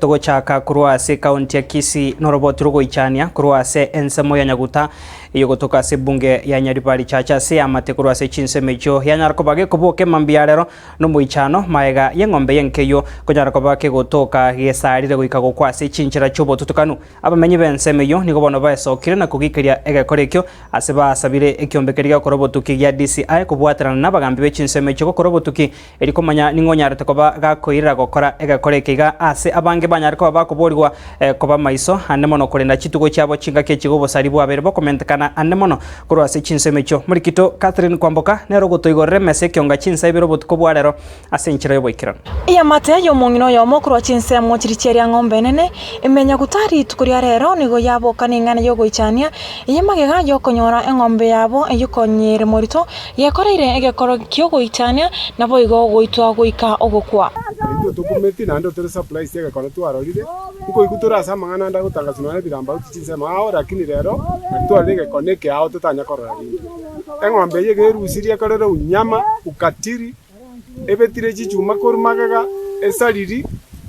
Togochaka korwa ase ekaunti ya Kisii noroboti rogoichania korwa ase ensemo ya Nyaguta eyogotoka ase ebunge ya Nyaribari Chache ase eamate korwa ase chinsemo echio yanyara koba gekoboka emambia ya rero nomoichano maega yeng'ombe y'enkeyio konyara koba kegotoka gesarire goika gokwa ase chinchera chi'obotutukanu. Abamenyi b'ensemo eyio nigo bono baesokire na kogikeria egekora ekio ase basabire ekiombe keria gegokora obotuki gia DCI kobwaterana nabagambi be chinsemo echio gokora obotuki Erio komanya ning'o onyarete koba gakoirera gokora egekora eke iga ase abange banyare koba bakoborigwa koba maiso ande mono korenda chitugo chiabo chingaki echi iga obosari bwabeire bokomentekana ande mono korwa ase chinsemo echio. Morikito Catherine Kwamboka nere ogotoigorera emesa ekionga chinsa ibere obotuko bwa rero ase enchera y'oboikeranu. Eamate y'omong'ina oyomo korwa chinsemo chiria chiaria ng'ombe enene, emenya guta rituko ria rero nigo yaboka neng'ana y'ogoichania, eye magega y'okonyora eng'ombe yabo eyio konyere morito Gekoreire egekoro ki'ogoitania, naboigo goitwa goika ogokwa. Intwe tokumeti naende tore surprised egekone twarorire, nkoigwa tore ase amang'ana ande agotangaswa nonya ebigambo out chinsemo ao lakini rero naki twarorire egekone eke ao totanya korora rinde. Eng'ombe eye iga erusirie ekorere unyama, ukatili, ebetire chichuma korwa magega, esariri,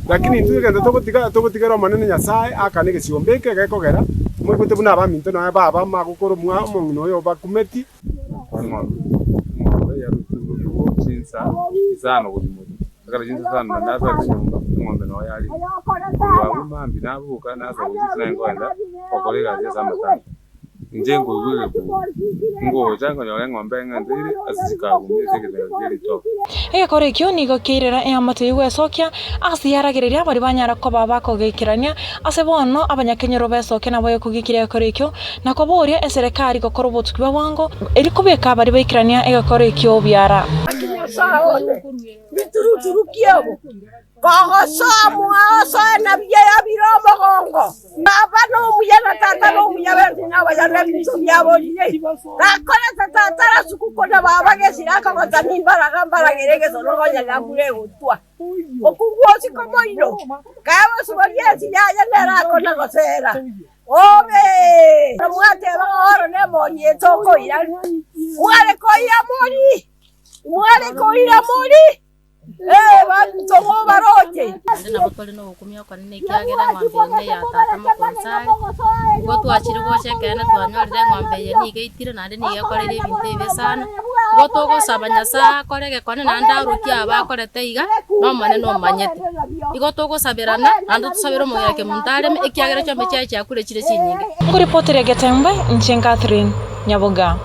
lakini intwe egento togotiga togotigera Omonene Nyasaye aakane egesiomba eke gekogera, moigwete buna abaminto nonya baba magokora omwa omong'ina oyo obakumeti. Eng'ombe yarusigwe korwa chinsa isano gochia motwe, ekero chinsa isano naende nasoete nyomba, eng'ombe noo yarenge. Korwa abwo mambia naboka nasoa gochia ase naye nkoenda gokora egasi ase amatanga. Inche nkoigwa egekuba, ngocha nkonyora eng'ombe eng'enteire ase chikagumi ase egetengo kia ritoke. Egekoro ekio nigo kiairera eamate eyio gwesokia ase yaragereria baria banyara koba bakogeikerania ase bono abanyakenyoro besokia nabo ekogikiria egekoro ekio Na koboria eserekari gokora obotuki bwa bwango, erio kobeka baria baikerania egekoro ekio biara. Naki Nyasae one, bituruturu kiabo, kogosoa mwao osoe na biya bire omogongo. Baba nomuya na tata nomuya bentwe nabaya nebinto biabo riire. Nakorete tata rasuku na baba gesire akogota nimbaraga mbaragere egesono nonya nambura egotwa. Okugwa osiko moino, kae bosiboria ensi yaye nere akona gosera. Obe! Na mwateba ng'a oro nemori etokoira. Mware koira mori? Mware koira mori? Ee, banto mobaroche. Naende nabo tore nogokumia okonene ekiagera eng'ombe eye neya tata mokonsa are. Igo twachire gocha ekeene twanyorire eng'ombe eye nigo eitire naende nigo ekoreire ebinto ebibe sana. Igo togosaba Nyasaye akore egekone naende arokie aba akorete iga, na Omonene omanyete. Igo togosaberana, naende tosabere omong'ina kemonto areme, ekiagera chiombe chiaye chiakure chire chinyinge. Nkoripoteria Getembe, inche Catherine Nyaboga.